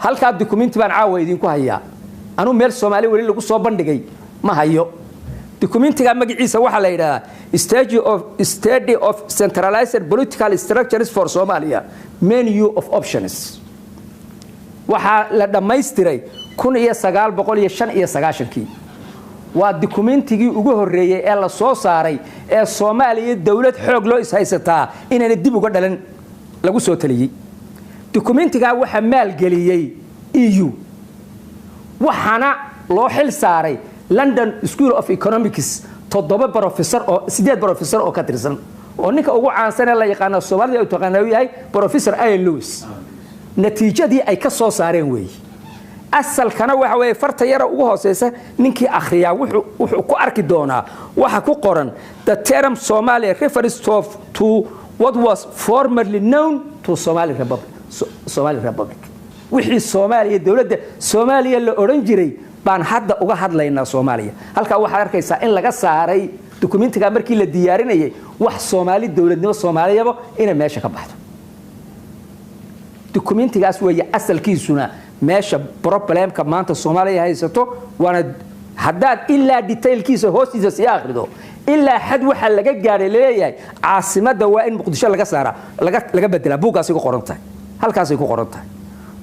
Halkaa dukumenti baan caawa idinku hayaa. Anuu meel Soomaali weli lagu soo bandhigay ma hayo. Dukumentiga magaciisa waxaa la yidhahdaa stage of Study of Centralized Political Structures for Somalia, Menu of Options. Waxaa la dhammaystiray 1995-kii. Waa dukumentigii ugu horreeyey ee la soo saaray ee Soomaaliya dowlad xoog loo ishaysataa inayna dib uga dhalan lagu soo taliyey. Dukumentigaa waxaa maalgeliyey EU, waxaana loo xil saaray London School of Economics, toddoba professor oo, sideed professor oo ka tirsan, oo ninka ugu caansan ee la yaqaano Soomaalida u taqaana uu yahay Professor Ian Lewis. Natiijadii ay ka soo saareen weeye. Asalkana waxa weeye farta yara ugu hooseysa. Ninkii akhriyaa wuxuu ku arki doonaa waxa ku qoran: "The term Somalia refers to what was formerly known to Somali Republic." Somali Republic, wixii Soomaaliya, dowladda Soomaaliya la odhan jiray baan hadda uga hadlaynaa Soomaaliya. Halkaa waxaad arkaysaa in laga saaray dukumentiga markii la diyaarinayay wax Soomaali, dowladnimo Soomaaliyaba inay meesha ka baxdo. Dukumentigaas weeye asalkiisuna meesha problemka maanta Soomaaliya haysato. Waana haddaad ilaa detailkiisa hoostiisa sii akhrido, ilaa xad waxaa laga gaadhay laleeyahay caasimadda waa in Muqdisho laga saaraa, laga bedelaa. Buuggaasay ku qoran tahay, halkaasay ku qoran tahay.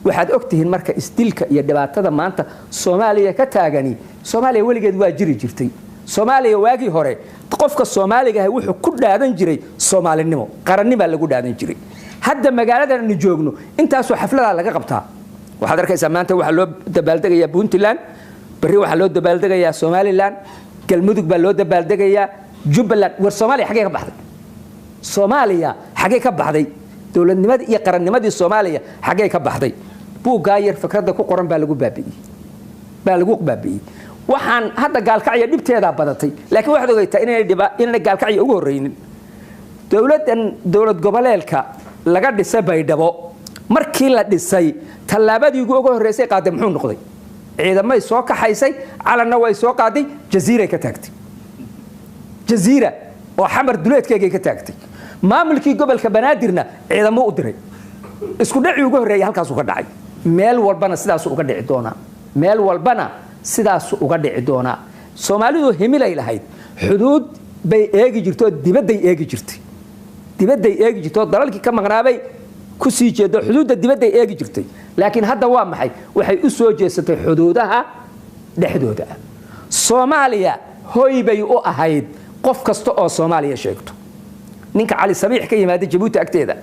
Waxaad ogtihiin marka isdilka iyo dhibaatada maanta Soomaaliya ka taagani. Soomaaliya weligeed waa jiri jirtay. Soomaaliya waagii hore qofka Soomaaliga ahi wuxuu ku dhaadan jiray soomaalinimo, qarannimaa lagu dhaadan jiray. Hadda magaaladan aanu joogno intaasoo xafladaa laga qabtaa. Waxaad arkaysaa maanta waxaa loo dabaaldegayaa Puntland, berri waxaa loo dabaaldegayaa Somaliland, Galmudug baa loo dabaaldegayaa, Jubbaland. War Soomaaliya xaggee ka baxday? Soomaaliya xaggee ka baxday? Dowladnimadii iyo qarannimadii Soomaaliya xaggee ka baxday? Buuggaa yar fikradda ku qoran baa lagu baabi'iyey, baa lagu baabi'iyey. Waxaan hadda Gaalkacya dhibteedaa badatay, laakiin waxaad ogeytaa inaanay Gaalkacya ugu horreynin. Dowladdan dowlad goboleelka laga dhisay Baydhabo, markii la dhisay tallaabadii ugu horreysay qaaday muxuu noqday? Ciidamay soo kaxaysay, calanna way soo qaaday, Jaziiray ka taagtay. Jaziira oo Xamar duleedkeegay ka taagtay. Maamulkii gobolka Banaadirna ciidamo u diray. Isku dhacii ugu horreeyay halkaasuu ka dhacay. Meel walbana sidaasuu uga dhici doonaa, meel walbana sidaasuu uga dhici doonaa. Soomaalidu himilay lahayd, xuduud bay eegi jirto oo dibadday eegi jirtay, dibadday eegi jirtay oo dalalkii ka maqnaabay ku sii jeedo, xuduudda dibadday eegi jirtay. Laakiin hadda waa maxay? Waxay u soo jeesatay xuduudaha dhexdooda ah. Soomaaliya hoy bay u ahayd qof kasta oo Soomaaliya sheegto. Ninka Cali Sabiix ka yimaada Jabuuti agteeda,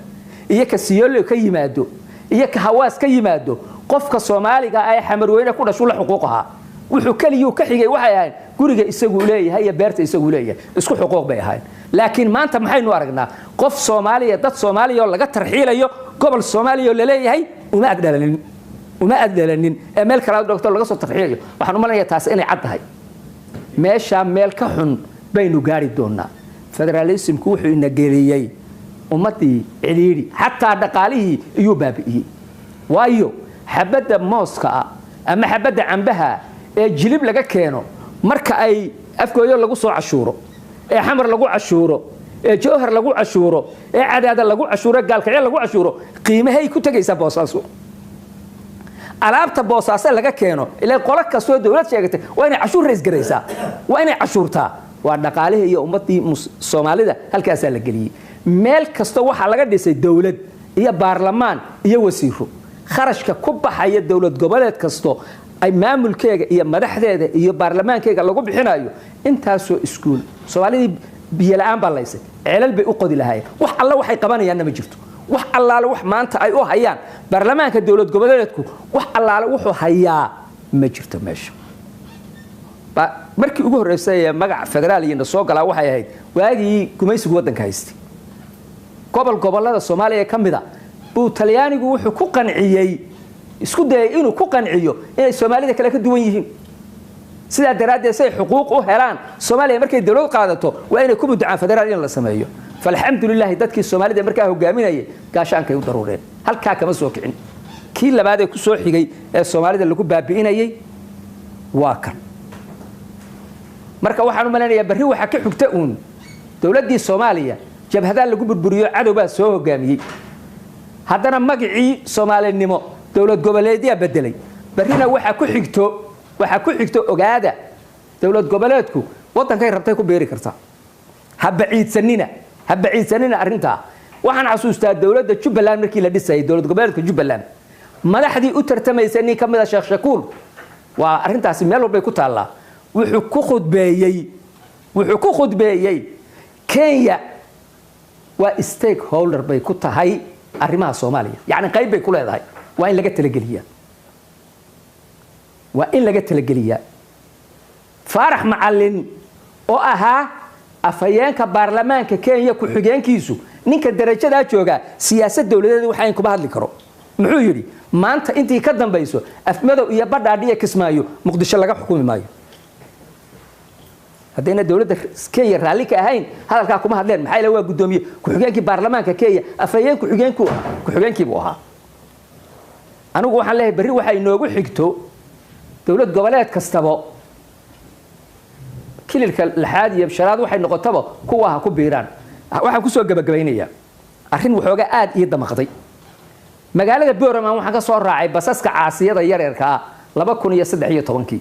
iyo ka Siyoolo ka yimaado, iyo ka Hawaas ka yimaado, qofka Soomaaliga ee Xamarweyne ku dhashu la xuquuq ahaa. Wuxuu keliyuu ka xigay waxay ahayd guriga isaguu leeyahay iyo beerta isaguu leeyahay, isku xuquuq bay ahayd. Laakiin maanta maxaynu aragnaa? Qof Soomaaliya, dad Soomaaliya oo laga tarxiilayo gobol Soomaaliya oo laleeyahay uma addhalanin, uma addhalanin, ee meel kale dhogto laga soo tarxiilayo. Waxaan u malinayaa taasi inay cad tahay. Meeshaa meel ka xun baynu gaari doonaa. Federalismku wuxuu ina geliyey ummaddii cidhiidhi, xataa dhaqaalihii iyuu baabi'iyey. Waayo, xabadda mooska ah ama xabadda cambaha ee Jilib laga keeno, marka ay Afgooyo lagu soo cashuuro, ee Xamar lagu cashuuro, ee Jowhar lagu cashuuro, ee Cadaada lagu cashuuro, Gaalkacyo lagu cashuuro, qiimahay ku tegaysaa Boosaaso? Alaabta Boosaaso laga keeno, ilaa qolo kastoo dowlad sheegatay waa inay cashuur raisgaraysaa, waa inay cashuurtaa. Waa dhaqaalihii iyo ummaddii Soomaalida halkaasaa la geliyey. Meel kasta waxaa laga dhisay dowlad iyo baarlamaan iyo wasiiro. Kharashka ku baxaya dowlad goboleed kasto ay maamulkeega iyo madaxdeeda iyo baarlamaankeega lagu bixinayo, intaasoo iskuul, Soomaalidii biyo la'aan baa laysay, ceelal bay u qodi lahaayeen. Wax alla waxay qabanayaanna ma jirto. Wax allaale wax maanta ay u hayaan baarlamaanka dowlad goboleedku, wax allaale wuxuu hayaa ma jirto meesha. Markii ugu horreysay ee magaca federaal iyo soo galaa waxay ahayd waagii gumaysigu waddanka haystay. Gobol gobollada Soomaaliya ka mid a buu Talyaanigu wuxuu ku qanciyey, isku dayay inuu ku qanciyo inay Soomaalida kale ka duwan yihiin. Sidaa daraaddeed say xuquuq u helaan Soomaaliya markay dowlad qaadato waa inay ku mudacaan federaal in la sameeyo. Falxamdulilaahi, dadkii Soomaalida markaa hogaaminayay gaashaankay u daruureen, halkaa kama soo kicin. Kii labaad ee ku soo xigay ee Soomaalida lagu baabi'inayay waa kan. Marka waxaan u malaynayaa berri waxaa ka xigta uun dowladdii Soomaaliya jabhadaa lagu burburiyo, cadow baa soo hogaamiyey. Haddana magacii soomaalinimo Dowlad goboleedyaa bedelay. Barrina waxaa ku xigto, waxaa ku xigto, ogaada, dowlad goboleedku waddankay rabtay ku beeri kartaa. Ha baciidsanina, ha baciidsanina arrintaa. Waxaan xasuustaa dowladda Jubbaland markii la dhisayay, dowlad goboleedka Jubbaland, madaxdii u tartamaysay nin ka mid a, Sheekh Shakuul, waa arrintaasi meel walbay ku taallaa, wuxuu ku khudbeeyey Kenya waa stakeholder bay ku tahay arrimaha Soomaaliya, yacni qayb bay ku leedahay, waa in laga talageliyaa, waa in laga talageliyaa. Faarax Macalin oo ahaa afhayeenka baarlamaanka Kenya ku-xigeenkiisu, ninka darajadaa jooga siyaasad dowladeed waxaan kuma hadli karo, muxuu yidhi? Maanta intii ka dambayso Afmadow iyo Badhaadhi iyo Kismaayo Muqdisho laga xukumi maayo. Haddayna dowladda Kenya raalli ka ahayn hadalkaa kuma hadleen. Maxaa yeele waa guddoomiye ku-xigeenkii baarlamaanka Kenya, afhayeen ku-xigeenku ku-xigeenkii buu ahaa. Anigu waxaan leeyahay berri waxay inoogu xigto dowlad goboleed kastaba kililka lixaad iyo shanaad waxay noqotaba kuwa ha ku biiraan. Waxaan kusoo gabagabaynayaa arrin waxoogaa aad ii damaqday. Magaalada Boraman waxaan ka soo raacay basaska caasiyada yaryarka ah 2013-kii.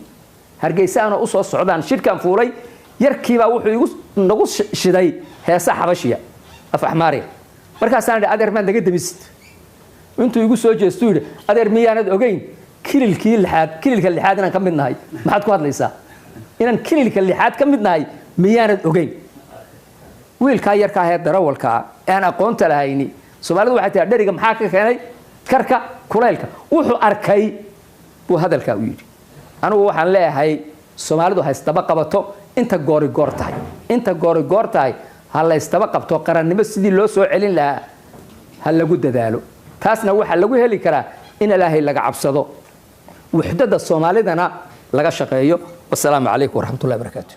Hargeysa anoo usoo socdaan shirkaan fuulay, yarkiibaa wuxuu igu nagu shiday heesa Xabashiya, af Axmaariya. Markaasaan idhi, "Adeer, maad naga demisid?" Intuu igu soo jeestuu yidhi, "Adeer, miyaanad ogeyn kililkii lixaad, kililka lixaad inaan ka mid nahay? Maxaad ku hadlaysaa? Inaan kililka lixaad ka mid nahay miyaanad ogeyn?" Wiilkaa yarka ahee darawalkaa ee aan aqoonta lahayni, Soomaalidu waxay tihaa, dheriga maxaa ka keenay karka kulaylka? Wuxuu arkay buu hadalkaa u yidhi. Anigu waxaan leeyahay Soomaalidu ha isdaba qabato inta goori goor tahay, inta goori goor tahay ha la isdaba qabto. Qarannimo sidii loo soo celin lahaa ha lagu dadaalo. Taasna waxaa lagu heli karaa in Ilaahay laga cabsado, wuxdada Soomaalidana laga shaqeeyo. Wasalaamu calaykum waraxmatullahi barakaatu.